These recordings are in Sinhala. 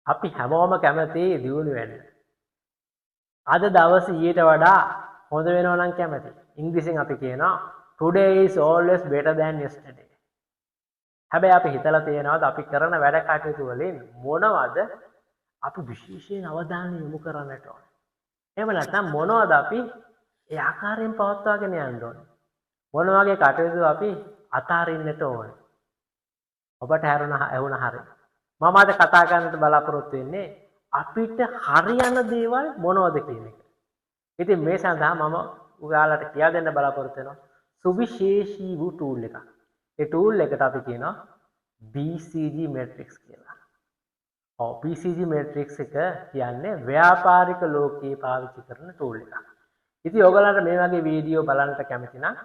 අපි හැමෝම කැමති දියුණු වෙන්න. අද දවසේ ඊට වඩා හොඳ වෙනවා නම් කැමති. ඉංග්‍රීසියෙන් අපි කියනවා today is always better than yesterday. හැබැයි අපි හිතලා තියෙනවද අපි කරන වැඩ කටයුතු වලින් මොනවද අපි විශේෂයෙන් අවධානය යොමු කරන්නට ඕනේ? එහෙම නැත්නම් මොනවද අපි ඒ ආකාරයෙන් පවත්වාගෙන යන්න ඕනේ? මොන වගේ කටයුතු අපි අතාරින්නට ඕනේ? ඔබට හැරුණා ඇහුණා හරි. මම අද කතා කරන්නට බලාපොරොත්තු වෙන්නේ අපිට හරියන දේවල් මොනවද කියන එක. ඉතින් මේ සඳහා මම ඔයාලට කියා දෙන්න බලාපොරොත්තු වෙනවා සුවිශේෂී වූ ටූල් එකක්. ඒ ටූල් එකට අපි කියනවා BCG matrix කියලා. ඔව්, BCG matrix එක කියන්නේ ව්‍යාපාරික ලෝකයේ පාවිච්චි කරන ටූල් එකක්. ඉතින් ඔයගොල්ලන්ට මේ වගේ වීඩියෝ බලන්නට කැමති නම්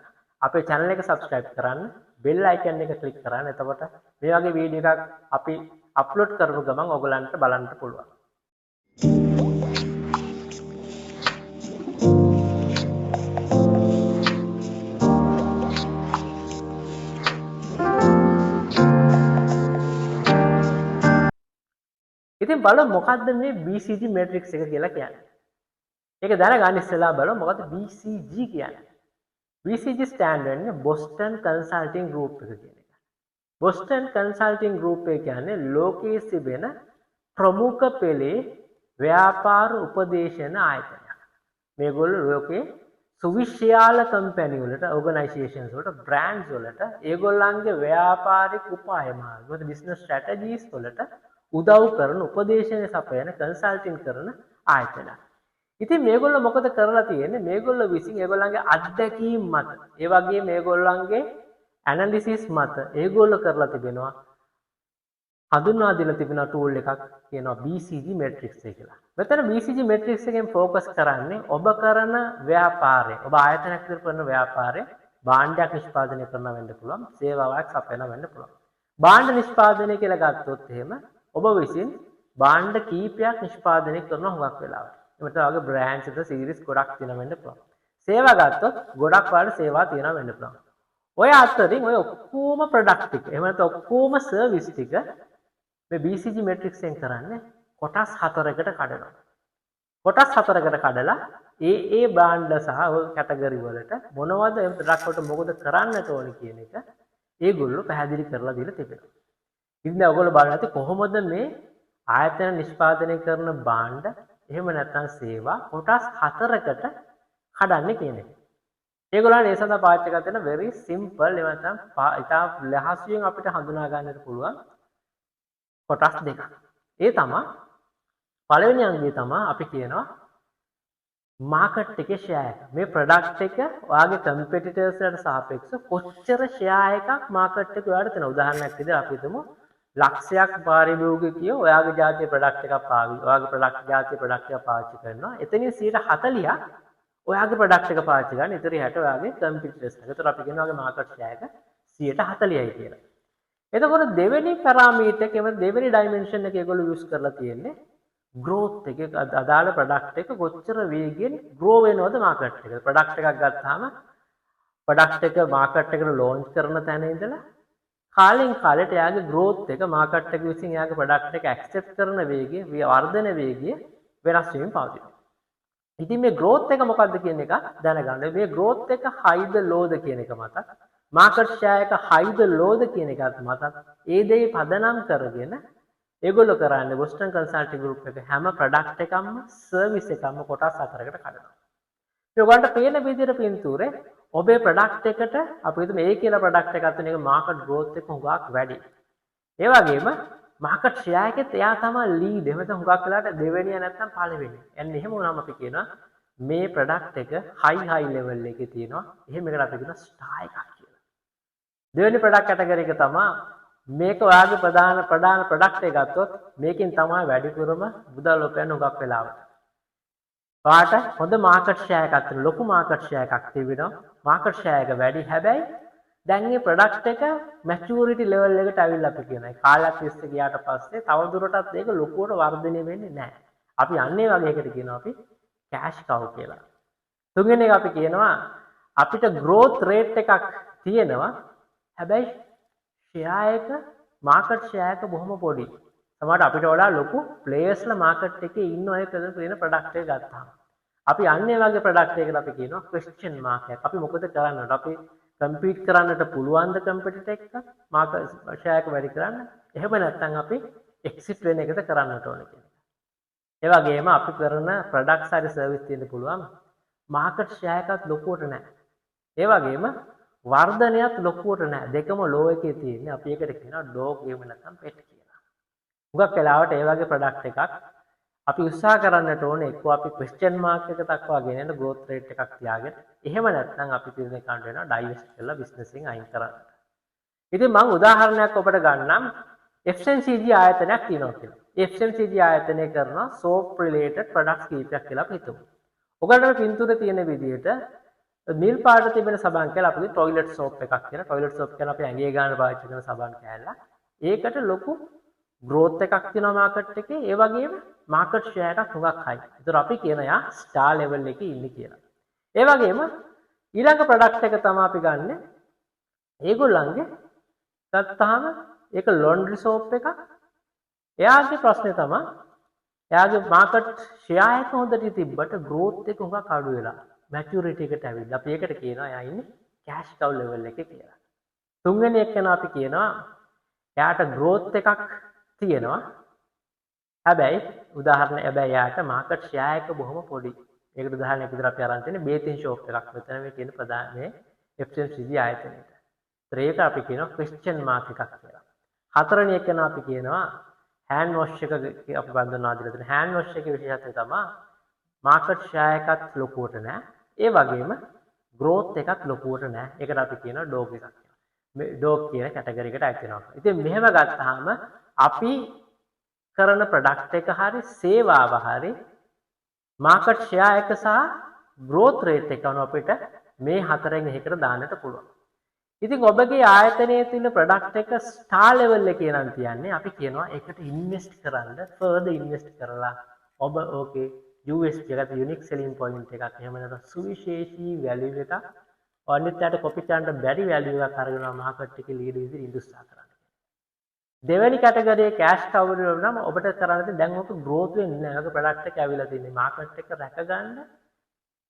අපේ channel එක subscribe කරන්න, bell icon එක click කරන්න. එතකොට මේ වගේ වීඩියෝ එකක් අපි අප්ලෝඩ් කරපු ගමන් ඔයගොල්ලන්ට බලන්න පුළුවන්. ඉතින් බලමු මොකද්ද මේ BCG matrix එක කියලා කියන්නේ. ඒක දැනගන්න ඉස්සෙල්ලා බලමු මොකද්ද BCG කියන්නේ. BCG stand වෙන්නේ Boston Consulting Group එක කියන එක. Boston Consulting Group එක කියන්නේ ලෝකයේ තිබෙන ප්‍රමුඛ පෙළේ ව්‍යාපාර උපදේශන ආයතනයක්. මේගොල්ලෝ ලෝකයේ සුවිශාල කම්පැනි වලට, ඕගනයිසේෂන්ස් වලට, බ්‍රෑන්ඩ්ස් වලට ඒගොල්ලන්ගේ ව්‍යාපාරික උපාය මාර්ග, මොකද බිස්නස් ස්ට්‍රැටජිස් වලට උදව් කරන, උපදේශන සපයන, කන්සල්ටිං කරන ආයතනයක්. ඉතින් මේගොල්ලෝ මොකද කරලා තියෙන්නේ? මේගොල්ලෝ විසින් ඒගොල්ලන්ගේ අත්දැකීම් මත, ඒ වගේම මේගොල්ලන්ගේ ඇනලිසිස් මත ඒගොල්ලෝ කරලා තිබෙනවා, හඳුන්වා දීලා තිබෙන ටූල් එකක් කියනවා BCG matrix එක කියලා. මෙතන BCG matrix එකෙන් ෆෝකස් කරන්නේ ඔබ කරන ව්‍යාපාරය, ඔබ ආයතනයක් විදිහට කරන ව්‍යාපාරය, භාණ්ඩයක් නිෂ්පාදනය කරන වෙන්න පුළුවන්, සේවාවක් සපයන වෙන්න පුළුවන්. භාණ්ඩ නිෂ්පාදනය කියලා ගත්තොත් එහෙම ඔබ විසින් භාණ්ඩ කීපයක් නිෂ්පාදනය කරන හුඟක් වෙලාවට. එහෙම නැත්නම් ඔයාගේ බ්‍රෑන්ඩ්ස් එක සීරීස් ගොඩක් තියෙන වෙන්න පුළුවන්. සේවා ගත්තොත් ගොඩක් ඔයාලට සේවා තියෙන වෙන්න පුළුවන්. ඔය අතරින් ඔය ඔක්කොම ප්‍රොඩක්ට් ටික, එහෙම නැත්නම් ඔක්කොම සර්විස් ටික මේ BCG matrix එකෙන් කරන්නේ කොටස් හතරකට කඩනවා. කොටස් හතරකට කඩලා ඒ ඒ භාණ්ඩ සහ ඔය කැටගරි වලට මොනවද, ඒ ප්‍රොඩක්ට් වලට මොකද කරන්නට ඕන කියන එක ඒගොල්ලෝ පැහැදිලි කරලා දීලා තිබෙනවා. ඉතින් දැන් ඔයගොල්ලෝ බලන්න ඇති කොහොමද මේ ආයතන නිෂ්පාදනය කරන භාණ්ඩ එහෙම නැත්නම් සේවා කොටස් හතරකට කඩන්නේ කියන එක. ඒගොල්ලන් ඒ සඳහා පාවිච්චි කරන තියෙන very simple, එහෙම නැත්නම් ඉතා ලහසුවෙන් අපිට හඳුනා ගන්නට පුළුවන් කොටස් දෙකක්. ඒ තමා පළවෙනි අංගය තමා අපි කියනවා මාකට් එකේ ෂෙයා එක. මේ ප්‍රොඩක්ට් එක ඔයාගේ කම්පිටිටර්ස්ලට සාපේක්ෂව කොච්චර ෂෙයා එකක් මාකට් එකේ ඔයාලට තියෙනවා. උදාහරණයක් විදිහට අපි හිතමු ලක්ෂයක් පාරිභෝගිකයෝ ඔයාගේ ජාතිය ප්‍රොඩක්ට් එකක් පාවිච්චි, ඔයාගේ ප්‍රොඩක්ට් ජාතිය ප්‍රොඩක්ට් එකක් පාවිච්චි කරනවා. එතනින් 40ක් ඔයාගේ ප්‍රොඩක්ට් එක පාවිච්චි කරන, ඉතිරි 60 ඔයාගේ කම්පිටිටර්ස්. ඒතර අපි කියනවා ඔයාගේ මාකට් ෂෙයා එක 40යි කියලා. එතකොට දෙවෙනි පැරාමීටර් එක, එම දෙවෙනි ඩයිමන්ෂන් එක ඒගොල්ලෝ යූස් කරලා තියෙන්නේ ග්‍රෝත් එක, අදාළ ප්‍රොඩක්ට් එක කොච්චර වේගෙන් ග්‍රෝ වෙනවද මාකට් එකේ. ප්‍රොඩක්ට් එකක් ගත්තාම ප්‍රොඩක්ට් එක මාකට් එකට ලොන්ච් කරන තැන ඉඳලා කාලෙන් කාලෙට එයාගේ ග්‍රෝත් එක, මාකට් එක විසින් එයාගේ ප්‍රොඩක්ට් එක ඇක්සෙප්ට් කරන වේගය, වර්ධන වේගය වෙනස් වෙමින් පවතිනවා. ඉතින් මේ ග්‍රෝත් එක මොකද්ද කියන එක දැනගන්න. මේ ග්‍රෝත් එක හයිද ලෝද කියන එක මතත්, මාකට් ෂෙයා එක හයිද ලෝද කියන එකත් මතත්, ඒ දේ පදනම් කරගෙන ඒගොල්ලෝ කරන්නේ බොස්ටන් කන්සල්ටිං ගෲප් එක හැම ප්‍රොඩක්ට් එකක්ම සර්විස් එකක්ම කොටස් හතරකට කඩනවා. මේ ඔයගොල්ලන්ට පේන විදිහට පින්තූරේ ඔබේ ප්‍රොඩක්ට් එකට අපි හිතමු A කියලා ප්‍රොඩක්ට් එකක් තියෙන එක මාකට් ග්‍රෝත් එක හුඟක් වැඩි. ඒ වගේම මාකට් ෂෙයා එකෙත් එයා තමයි ලීඩ්. එහෙම නැත්නම් හුඟක් වෙලාවට දෙවෙනිය නැත්නම් පළවෙනි. එන්න එහෙම වුණාම අපි කියනවා මේ ප්‍රොඩක්ට් එක හයි හයි ලෙවල් එකේ තියෙනවා. එහෙම එකට අපි කියනවා ස්ටාර් එකක් කියලා. දෙවෙනි ප්‍රොඩක්ට් කැටගරි එක තමයි මේක ඔයාගේ ප්‍රධාන ප්‍රධාන ප්‍රොඩක්ට් එක ගත්තොත් මේකෙන් තමයි වැඩිපුරම මුදල් උපයන්නේ හුඟක් වෙලාවට. ඔයාට හොඳ මාකට් ෂෙයා එකක් තියෙනවා. ලොකු මාකට් ෂෙයා එකක් තිබෙනවා. මාකට් ෂෙයා එක වැඩි. හැබැයි දැන් මේ ප්‍රොඩක්ට් එක මැචියුරිටි ලෙවල් එකට ඇවිල්ලා අපි කියනවා. ඒ කාලයක් තිස්සේ ගියාට පස්සේ තව දුරටත් ඒක ලොකුවට වර්ධනය වෙන්නේ නැහැ. අපි අන්න ඒ වගේ එකට කියනවා අපි කෑෂ් කව් කියලා. තුන්වෙනි එක අපි කියනවා අපිට ග්‍රෝත් රේට් එකක් තියෙනවා. හැබැයි ෂෙයා එක, මාකට් ෂෙයා එක බොහොම පොඩි. සමහරට අපිට වඩා ලොකු ප්ලේයර්ස්ලා මාකට් එකේ ඉන්න අය කරන තියෙන ප්‍රොඩක්ට් එක ගත්තාම අපි අන්න ඒ වගේ ප්‍රොඩක්ට් එකකට අපි කියනවා ක්වෙස්චන් මාක් එකක්. අපි මොකද කරන්නට? අපි කම්පීට් කරන්නට පුළුවන් ද කම්පිටිටර් එක්ක මාකට් ෂෙයා එක වැඩි කරන්න? එහෙම නැත්නම් අපි එක්සිට් වෙන එකද කරන්නට ඕන කියන එක. ඒ වගේම අපි කරන ප්‍රොඩක්ට්ස් හරි සර්විස් තියෙන්න පුළුවන් මාකට් ෂෙයා එකත් ලොකුවට නැහැ. ඒ වගේම වර්ධනයත් ලොකුවට නැහැ. දෙකම ලෝ එකේ තියෙන්නේ. අපි ඒකට කියනවා ඩෝග් එහෙම නැත්නම් පෙට් කියලා. හුඟක් වෙලාවට ඒ වගේ ප්‍රොඩක්ට් එකක් අපි උත්සාහ කරන්නට ඕනේ එක්කෝ අපි ක්වෙස්චන් මාක් එක දක්වා ගෙන යන ග්‍රෝත් රේට් එකක් තියාගෙන, එහෙම නැත්නම් අපි තීරණය කරන්න වෙනවා ඩයිවෙස්ට් කරලා බිස්නස් එකෙන් අයින් කරන්න. ඉතින් මං උදාහරණයක් ඔබට ගන්නම්. FMCG ආයතනයක් තියෙනවා කියලා. FMCG ආයතනය කරන සෝප් රිලේටඩ් ප්‍රොඩක්ට්ස් කීපයක් කියලා අපි හිතමු. ඔයගොල්ලෝ මේ පින්තූරේ තියෙන විදිහට නිල් පාට තිබෙන සබන් කියලා අපි ටොයිලට් සෝප් එකක් කියලා. ටොයිලට් සෝප් කියන්නේ අපි ඇඟේ ගන්න පාවිච්චි කරන සබන් කෑල්ල. ඒකට ලොකු ග්‍රෝත් එකක් තියෙනවා මාකට් එකේ. ඒ වගේම මාකට් ෂෙයා එකක් හුඟක් හයි. ඒතර අපි කියන යා ස්ටාර් ලෙවල් එකේ ඉන්නේ කියලා. ඒ වගේම ඊළඟ ප්‍රොඩක්ට් එක තමයි අපි ගන්නෙ. ඒගොල්ලන්ගේ ගත්තාම ඒක ලොන්ඩ්‍රි සෝප් එකක්. එයාගේ ප්‍රශ්නේ තමයි එයාගේ මාකට් ෂෙයා එක හොඳට තිබ්බට ග්‍රෝත් එක හුඟක් අඩු වෙලා මැචියුරිටි එකට ඇවිල්ලා. අපි ඒකට කියනවා එයා ඉන්නේ කෑෂ් කව් ලෙවල් එකේ කියලා. තුන්වෙනි එක අපි කියනවා එයාට ග්‍රෝත් එකක් තියෙනවා. හැබැයි උදාහරණ හැබැයි එයාට මාකට් ෂෙයා එක බොහොම පොඩි. ඒකට උදාහරණයක් විදිහට අපි අරන් තියෙන්නේ බේතින් ෂොප් එකක්. මෙතන මේ කියන ප්‍රධාන මේ FMCG ආයතනයට. ඒක අපි කියනවා ක්වෙස්චන් මාක් එකක් කියලා. හතරවෙනි එක අපි කියනවා හෑන්ඩ් වොෂ් එක අපි බඳුන්වා දීලා තියෙන හෑන්ඩ් වොෂ් එකේ විශේෂත්වය තමයි මාකට් ෂෙයා එකත් ලොකුවට නෑ. ඒ වගේම ග්‍රෝත් එකත් ලොකුවට නෑ. ඒකට අපි කියනවා ඩෝග් එකක් කියලා. මේ ඩෝග් කියන කැටගරි එකට අයිති වෙනවා. ඉතින් මෙහෙම ගත්තාම අපි කරන ප්‍රොඩක්ට් එක හරි සේවාව හරි මාකට් ෂෙයා එක සහ ග්‍රෝත් රේට් එක අනුව අපිට මේ හතරෙන් එකකට දාන්නට පුළුවන්. ඉතින් ඔබගේ ආයතනයේ තියෙන ප්‍රොඩක්ට් එක ස්ටාර් ලෙවල් එකේ නම් තියන්නේ, අපි කියනවා ඒකට ඉන්වෙස්ට් කරන්න, ෆර්දර් ඉන්වෙස්ට් කරලා ඔබ ඕකේ USP එකත් යුනික් සෙලින් පොයින්ට් එකක්, එහෙම නැත්නම් සුවිශේෂී වැලියු එකක්, අනිත් අයට කොපි කරන්න බැරි වැලියු එකක් අරගෙන මාකට් එකේ ලීඩ් විදිහට ඉන්න උත්සාහ කරන්න. දෙවැනි කැටගරියේ කෑෂ් කව් වල නම් ඔබට කරන්න තියෙන්නේ දැන් ඔක ග්‍රෝත් වෙන්නේ නැහැ. ඔක ප්‍රොඩක්ට් එක ඇවිල්ලා තියෙන්නේ මාකට් එක රැකගන්න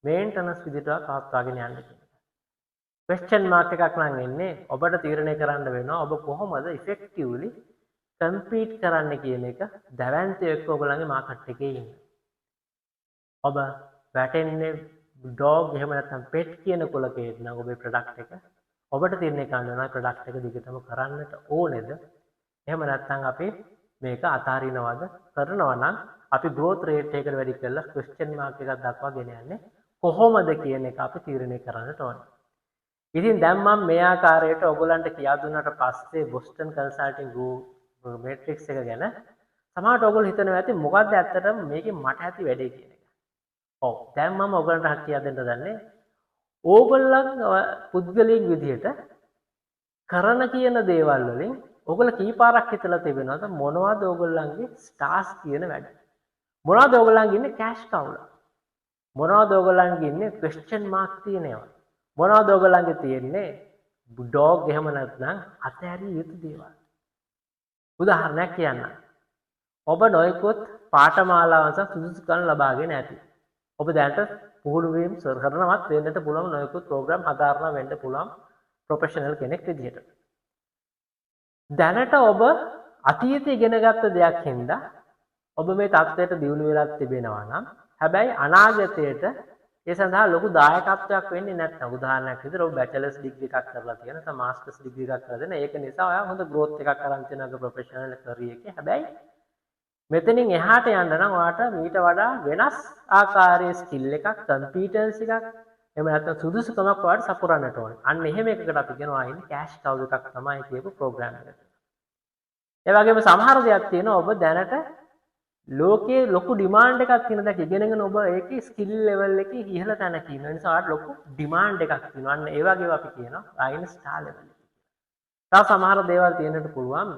මේන්ටනන්ස් විදිහට පවත්වාගෙන යන්න කියන එක. ක්වෙස්චන් මාක් එකක් නම් එන්නේ ඔබට තීරණය කරන්න වෙනවා ඔබ කොහොමද ඉෆෙක්ටිව්ලි කම්පීට් කරන්න කියන එක දැවැන්තයෝ එක්ක ඔයගොල්ලන්ගේ මාකට් එකේ ඉන්න. ඔබ වැටෙන්නේ ඩොග් එහෙම නැත්නම් පෙට් කියන කුලකයට නම් ඔබේ ප්‍රොඩක්ට් එක ඔබට තීරණය කරන්න වෙනවා ප්‍රොඩක්ට් එක දිගටම කරන්නට ඕනේද, එහෙම නැත්නම් අපි මේක අතාරිනවද? කරනවා නම් අපි ග්‍රෝත් රේට් එකට වැඩි කරලා ක්වෙස්චන් මාක් එකක් දක්වා ගෙන යන්නේ කොහොමද කියන එක අපි තීරණය කරන්නට ඕනේ. ඉතින් දැන් මම මේ ආකාරයට ඔයගොල්ලන්ට කියා දුන්නාට පස්සේ බොස්ටන් කන්සල්ටිං ගෲප් මේට්‍රික්ස් එක ගැන සමහරට ඔයගොල්ලෝ හිතනවා ඇති මොකද්ද ඇත්තටම මේකෙන් මට ඇති වැඩේ කියන එක. ඔව්, දැන් මම ඔයගොල්ලන්ට කියා දෙන්න දන්නේ ඕගොල්ලන් පුද්ගලයෙක් විදිහට කරන කියන දේවල් වලින් ඔයගොල්ලෝ කී පාරක් හිතලා තිබෙනවද මොනවද ඔයගොල්ලන්ගේ ස්ටාර්ස් කියන වැඩ? මොනවද ඔයගොල්ලන්ගේ ඉන්නේ කෑෂ් කවුල? මොනවද ඔයගොල්ලන්ගේ ඉන්නේ ක්වෙස්චන් මාක් තියෙන ඒවා? මොනවද ඔයගොල්ලන්ගේ තියෙන්නේ ඩොග් එහෙම නැත්නම් අතහැරිය යුතු දේවල්? උදාහරණයක් කියන්න. ඔබ නොයෙකුත් පාඨමාලාවන් සහ සුදුසුකම් ලබාගෙන ඇති. ඔබ දැනට පුහුණු වීම කරනවත් වෙන්නට පුළුවන්, නොයෙකුත් ප්‍රෝග්‍රෑම් හදාරන වෙන්න පුළුවන් ප්‍රොෆෙෂනල් කෙනෙක් විදිහට. දැනට ඔබ අතීතයේ ඉගෙනගත්ත දෙයක් හින්දා ඔබ මේ තත්ත්වයට දියුණු වෙලා තිබෙනවා නම්, හැබැයි අනාගතයට ඒ සඳහා ලොකු දායකත්වයක් වෙන්නේ නැත්නම්, උදාහරණයක් විදිහට ඔබ බැචලර්ස් ඩිග්‍රී එකක් කරලා තියෙන නැත්නම් මාස්ටර්ස් ඩිග්‍රී එකක් කරලා තියෙන, ඒක නිසා ඔයා හොඳ ග්‍රෝත් එකක් අරන් තියෙනවා ප්‍රොෆෙෂනල් කරියර් එකේ. හැබැයි මෙතනින් එහාට යන්න නම් ඔයාට මීට වඩා වෙනස් ආකාරයේ ස්කිල් එකක්, කම්පීටන්ස් එකක්, එහෙම නැත්නම් සුදුසුකමක් ඔයාට සපුරන්නට ඕනේ. අන්න එහෙම එකකට අපි කියනවා ඉන්නේ කෑෂ් කව් එකක් තමයි කියපු ප්‍රෝග්‍රෑම් එකට. ඒ වගේම සමහර දෙයක් තියෙනවා, ඔබ දැනට ලෝකයේ ලොකු ඩිමාන්ඩ් එකක් තියෙන දෙයක් ඉගෙනගෙන ඔබ ඒකේ ස්කිල් ලෙවල් එකේ ඉහළ තැනක ඉන්න නිසා ඔයාට ලොකු ඩිමාන්ඩ් එකක් තියෙනවා. අන්න ඒ වගේව අපි කියනවා ආයින ස්ටාර් ලෙවල් එකේ කියලා. තව සමහර දේවල් තියෙන්නට පුළුවන්.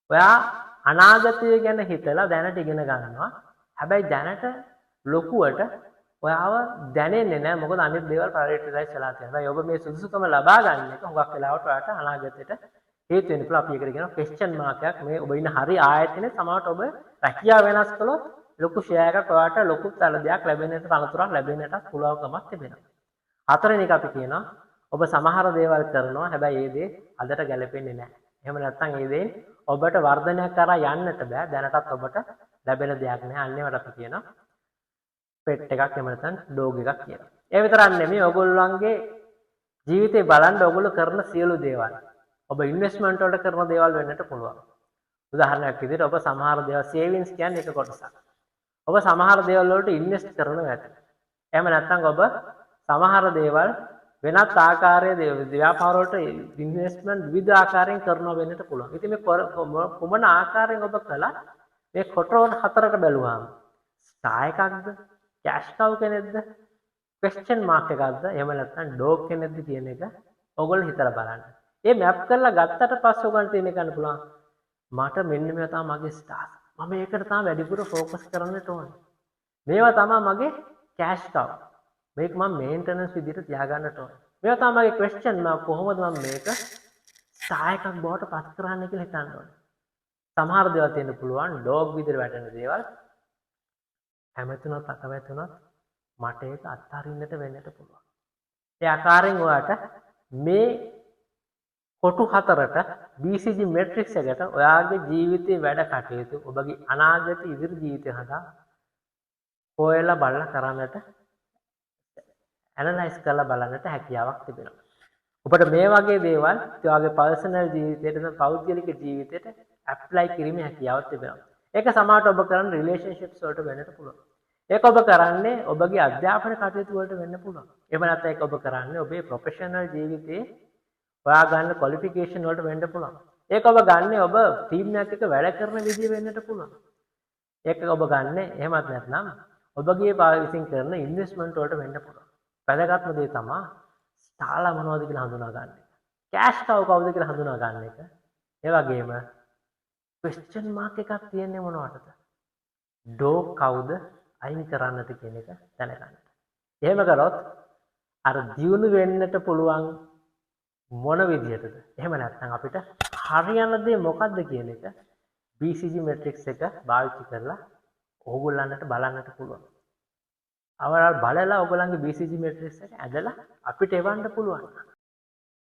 ඔයා අනාගතය ගැන හිතලා දැනට ඉගෙන ගන්නවා. හැබැයි දැනට ලොකුවට ඔයාව දැනෙන්නේ නැහැ. මොකද අනිත් දේවල් ප්‍රයොරිටයිස් වෙලා තියෙනවා. හැබැයි ඔබ මේ සුදුසුකම ලබා ගන්න එක හුඟක් වෙලාවට ඔයාට අනාගතයට හේතු වෙන්න පුළුවන්. අපි ඒකට කියනවා ක්වෙස්චන් මාක් එකක්. මේ ඔබ ඉන්න හරි ආයතනයේ සමහරට ඔබ රැකියාව වෙනස් කළොත් ලොකු ෂෙයා එකක් ඔයාට ලොකු තල දෙයක් ලැබෙන්නට, තනතුරක් ලැබෙන්නට පුළුවන්කමක් තිබෙනවා. හතරවෙනි එක අපි කියනවා ඔබ සමහර දේවල් කරනවා, හැබැයි ඒ දේ අදට ගැලපෙන්නේ නැහැ. එහෙම නැත්නම් ඒ දේෙන් ඔබට වර්ධනයක් කරා යන්නට බෑ. දැනටත් ඔබට ලැබෙන දෙයක් නෑ. අන්න ඒවට අපි කියනවා පෙට් එකක් එහෙම නැත්නම් ඩෝග් එකක් කියලා. ඒ විතරක් නෙමෙයි, ඔයගොල්ලන්ගේ ජීවිතේ බලන්න ඔයගොල්ලෝ කරන සියලු දේවල්. ඔබ ඉන්වෙස්ට්මන්ට් වලට කරන දේවල් වෙන්නට පුළුවන්. උදාහරණයක් විදිහට ඔබ සමහර දේවල්, සේවින්ග්ස් කියන්නේ එක කොටසක්. ඔබ සමහර දේවල් වලට ඉන්වෙස්ට් කරනවා ඇති. එහෙම නැත්නම් ඔබ සමහර දේවල් වෙනත් ආකාරයේ ව්‍යාපාර වලට ඉන්වෙස්ට්මන්ට් විවිධ ආකාරයෙන් කරනවා වෙන්නට පුළුවන්. ඉතින් මේ කුමන ආකාරයෙන් ඔබ කළත් මේ කොටස් හතරට බැලුවාම ස්ටාර් එකක්ද, කැෂ් කව් කෙනෙක්ද, ක්වෙස්චන් මාක් එකක්ද, එහෙම නැත්නම් ඩෝග් කෙනෙක්ද කියන එක ඔයගොල්ලෝ හිතලා බලන්න. ඒ මැප් කරලා ගත්තට පස්සේ ඔයගොල්ලන්ට තීරණය ගන්න පුළුවන්, මට මෙන්න මේවා තමයි මගේ ස්ටාර්ස්. මම ඒකට තමයි වැඩිපුර ෆෝකස් කරන්නට ඕනේ. මේවා තමයි මගේ කැෂ් කව්. මේක මම මේන්ටනන්ස් විදිහට තියාගන්නට ඕනේ. මේවා තමයි මගේ ක්වෙස්චන් මාක්. කොහොමද මම මේක ස්ටාර් එකක් බවට පත් කරන්නේ කියලා හිතන්න ඕනේ. සමහර දේවල් තියෙන්න පුළුවන් ඩෝග් විදිහට වැටෙන දේවල්. කැමති වුණත් අකමැති වුණත් මට ඒක අත්හරින්නට වෙන්නට පුළුවන්. ඒ ආකාරයෙන් ඔයාට මේ කොටු හතරට, BCG matrix එකට, ඔයාගේ ජීවිතේ වැඩ කටයුතු, ඔබගේ අනාගත ඉදිරි ජීවිතය හදා හොයලා බලලා කරන්නට, ඇනලයිස් කරලා බලන්නට හැකියාවක් තිබෙනවා. ඔබට මේ වගේ දේවල් ඔයාගේ පර්සනල් ජීවිතයට, පෞද්ගලික ජීවිතයට ඇප්ලයි කිරීමේ හැකියාවක් තිබෙනවා. ඒක සමහරට ඔබ කරන රිලේෂන්ෂිප්ස් වලට වෙන්නට පුළුවන්. ඒක ඔබ කරන්නේ ඔබගේ අධ්‍යාපන කටයුතු වලට වෙන්න පුළුවන්. එහෙම නැත්නම් ඒක ඔබ කරන්නේ ඔබේ ප්‍රොෆෙෂනල් ජීවිතයේ ඔයා ගන්න ක්වොලිෆිකේෂන් වලට වෙන්න පුළුවන්. ඒක ඔබ ගන්නේ ඔබ ටීම් එකක් එක්ක වැඩ කරන විදිය වෙන්නට පුළුවන්. ඒක ඔබ ගන්නේ එහෙමත් නැත්නම් ඔබගේ විසින් කරන ඉන්වෙස්ට්මන්ට් වලට වෙන්න පුළුවන්. වැදගත්ම දේ තමයි ස්ටාර්ලා මොනවද කියලා හඳුනා ගන්න එක. කෑෂ් කව් කවුද කියලා හඳුනා ගන්න එක. ඒ වගේම ක්වෙස්චන් මාක් එකක් තියෙන්නේ මොනවටද? ඩෝග් කවුද අයින් කරන්නට කියන එක දැනගන්න. එහෙම කරොත් අර දියුණු වෙන්නට පුළුවන් මොන විදිහටද? එහෙම නැත්නම් අපිට හරියන දේ මොකද්ද කියන එක BCG matrix එක භාවිත කරලා ඕගොල්ලන්ට බලන්නට පුළුවන්. අවරල් බලලා ඔයගොල්ලන්ගේ BCG matrix එක ඇදලා අපිට එවන්න පුළුවන්.